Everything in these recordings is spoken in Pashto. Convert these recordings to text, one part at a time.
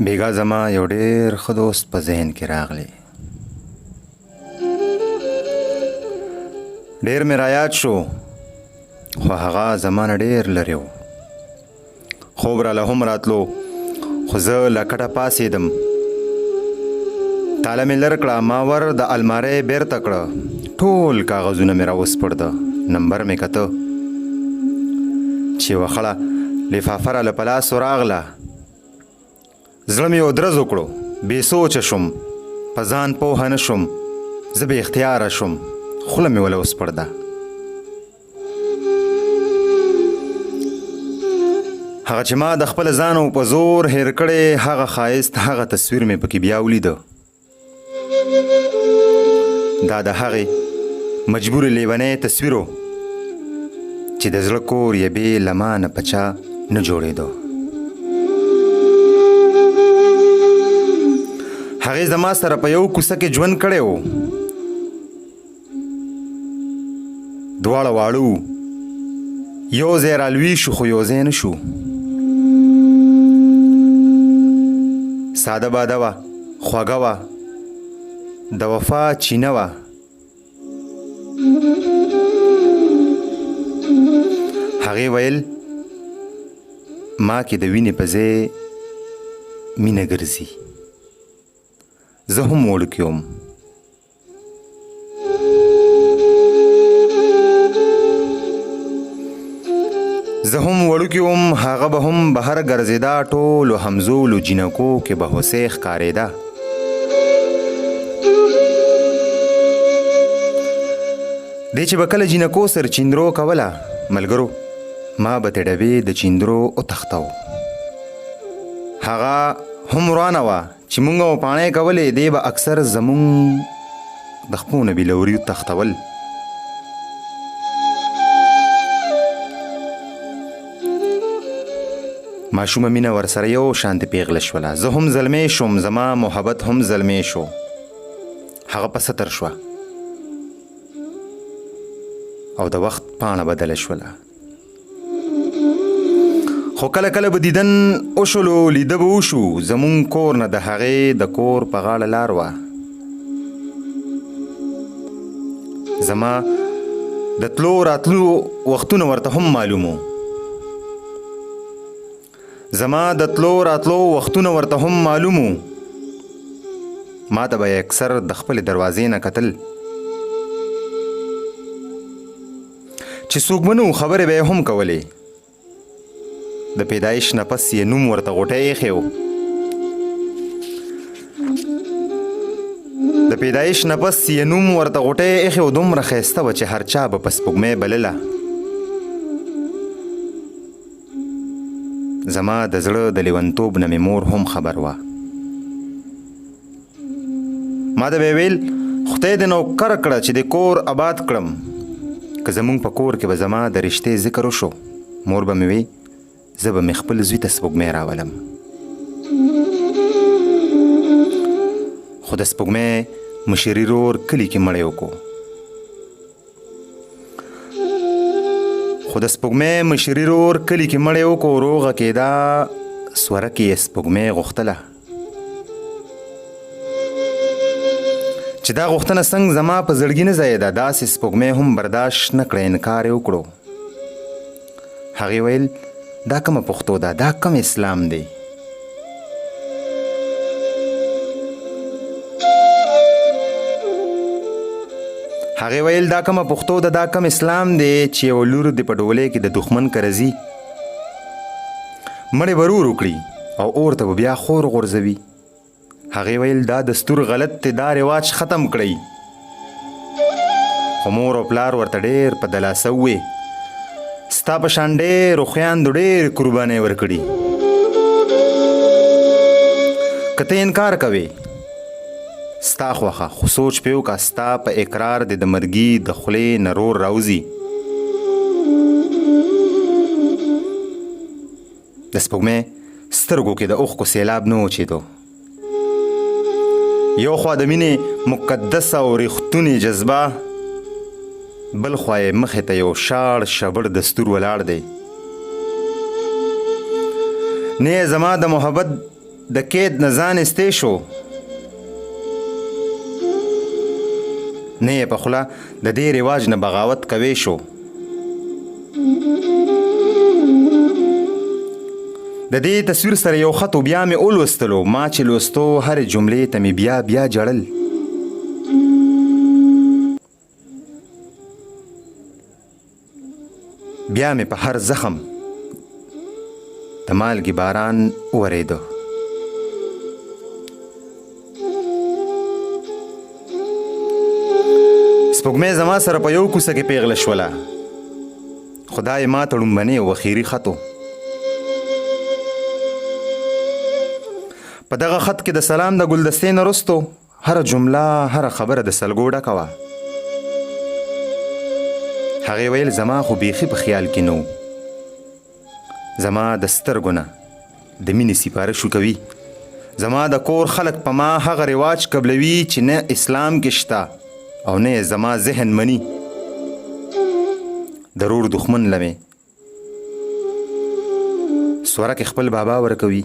بیګا زما یو ډیر ښه دوست په ذهن کې راغلی. ډیر مې رایاد شو، خو هغه زما نه ډیر لرې و. خوب راله هم راتلو، خو زه له کټه پاڅېدم. تاله مې لر کړه، ما ور د المارۍ بیرته کړه، ټول کاغذونه مې راوسپړده، نمبر مې کته چې یوه خړه لفافه راله په لاس راغله. زړه مې یو درز وکړو، بې سوچه شوم، په ځان پوهه نه شوم، زه بې اختیاره شوم، خوله مې وله وسپړده. هغه چې ما د خپل ځان او په زور هېر کړی، هغه ښایست، هغه تصویر مې پکې بیا ولیده. دا د هغې مجبورې لیونۍ تصویر و چې د زړه کور یې بې له ما نه په چا نه جوړېدو. هغې زما سره په یو کوڅه کې ژوند کړی و. دواړه واړه وو، یو ځای رالوی شو خو یو ځای نه شو. ساده باده وه، خوږه وه، د وفا چینه وه. هغې ویل ما کې د وینې په ځای مینه ګرځي. زه هم وړوکی وم. زه هم وړوکی وم، هغه به هم بهر ګرځېده، ټولو همزولو جینکو کې به هوسۍ ښکارېده. دی چې به کله جینکو سره چیندرو کوله، ملګرو ما به ترې ډبې د چیندرو وتښتاو. هغه هم ورانه وه چې مونږ او پاڼې کولې، دی به اکثر زمونږ د خپو نه بلوري تښتول. ماشومه مینه ورسره یو شانتې پیغله شوله. زه هم زلمی شوم، زما محبت هم زلمی شو. هغه په ستر شوه او د وخت پاڼه بدله شوله. خو کله کله به دیدن وشولو، لیده به وشو. زمونږ کور نه د هغې د کور په غاړه لار وه. زما د تلو راتلو وختونه ورته هم معلوم وو. زما د تلو راتلو وختونه ورته هم معلوم وو. ما ته به یې اکثر د خپلې دروازې نه کتل. چې څوک به نه وو، خبرې به یې هم کولې. د پیدایش نه پس یې نوم ورته غوټۍ ایښی و. د پیدایش نه پس یې نوم ورته غوټۍ ایښی و. دومره ښایسته وه چې هر چا به په سپوږمۍ بلله. زما د زړه د لیونتوب نه مې مور هم خبر وه. ما ته به ویل خدای دې نوکر کړه چې د کور آباد کړم. که زمونږ په کور کې به زما د رشتې ذکر وشو، مور به مې وی زه به مې خپل زوی ته سپوږمۍ راولم. خو د سپوږمۍ مشري رور کلي کې مړی وکړو. خو د سپوږمۍ مشري رور کلي کې مړی وکړو. روغه کېده، سوره کې یې سپوږمۍ غوښتله. چې دا غوښتنه څنګه زما په زړګي نه ځایېده، داسې سپوږمۍ هم برداشت نه کړه، انکار یې وکړو. هغې ویل دا کومه پښتو ده، دا کوم اسلام دی؟ هغې ویل دا کومه پښتو ده، دا کوم اسلام دی چې یوه لور دې په ډولۍ کې د دښمن کره ځي، مړی به رور وکړي او اور ته به بیا خور غورځوي. هغې ویل دا دستور غلط دی، دا رواج ختم کړئ. خو مور او پلار ورته ډېر په دلاسه ووې ستا په شان ډېرو خویندو ډېرې قربانۍ ورکړي، که ته انکار کوې ستا خوښه، خو سوچ پې وکړه، ستا په اقرار دې د مرګي د خولې نه رور راوځي. د سپوږمۍ سترګو کې د اوښکو سیلاب نه وچېدو. یو خوا د مینې مقدسه او رښتونې جذبه، بل خوا یې مخې ته یو شاړ شبړ دستور ولاړ دی. نه یې زما د محبت د قید نه ځان ایستی شو، نه یې په خوله د دې رواج نه بغاوت کوی شو. د دې تصویر سره یو خط و، بیا مې ولوستلو. ما چې لوستو هرې جملې ته مې بیا بیا ژړل. بیا مې په هر زخم د مالګې باران وورېده. سپوږمۍ زما سره په یو کوڅه کې پیغله شوله، خدای ما ته ړومبنی او اخیري خط و. په دغه خط کې د سلام د ګلدستې نه وروسته هره جمله، هره خبره د سلګو ډکه وه. هغې ویل زما خو بیخي په خیال کې نه و، زما د سترګو نه د مینې سپاره شوکوي، زما د کور خلک په ما هغه رواج قبلوي چې نه اسلام کې شته او نه یې زما ذهن مني. د رور دښمن له مې سوره کې خپل بابا ورکوي،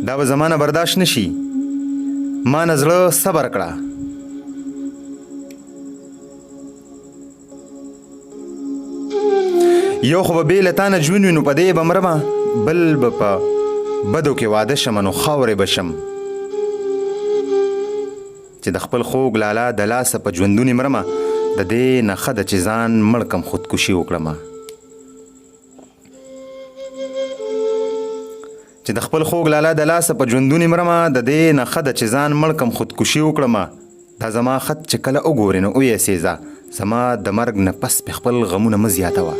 دا به زما نه برداشت نشي. ما نه زړه صبر کړه. یو خو به بې له تا نه ژوند وي نو په دې به مرمه، بل به په بدو کې واده شم نو خاورې به شم، چې د خپل خوږ لالا د لاسه په ژوندوني مرمه، د دې نه ښه ده چې ځان مړ کم، خودکشي وکړمه. چې د خپل خوږ لالا د لاسه په ژوندوني مرمه، د دې نه ښه ده چې ځان مړ کم، خودکشي وکړمه. دا زما خط چې کله وګورې نو ویې سېزه، زما د مرګ نه پس پې خپل غمونه مه زیاتوه.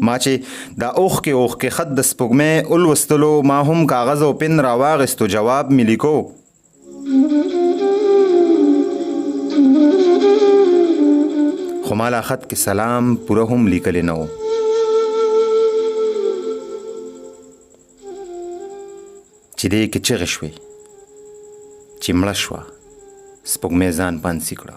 ما چې دا اوښکې اوښکې خط د سپوږمۍ ولوستلو، ما هم کاغذ او پن راواغستو، جواب مې لیکو. خو ما لا خط کې سلام پوره هم لیکلی نه و چې دې کې چغې شوې چې مړه شوه. سپوږمۍ ځان پانسي کړه.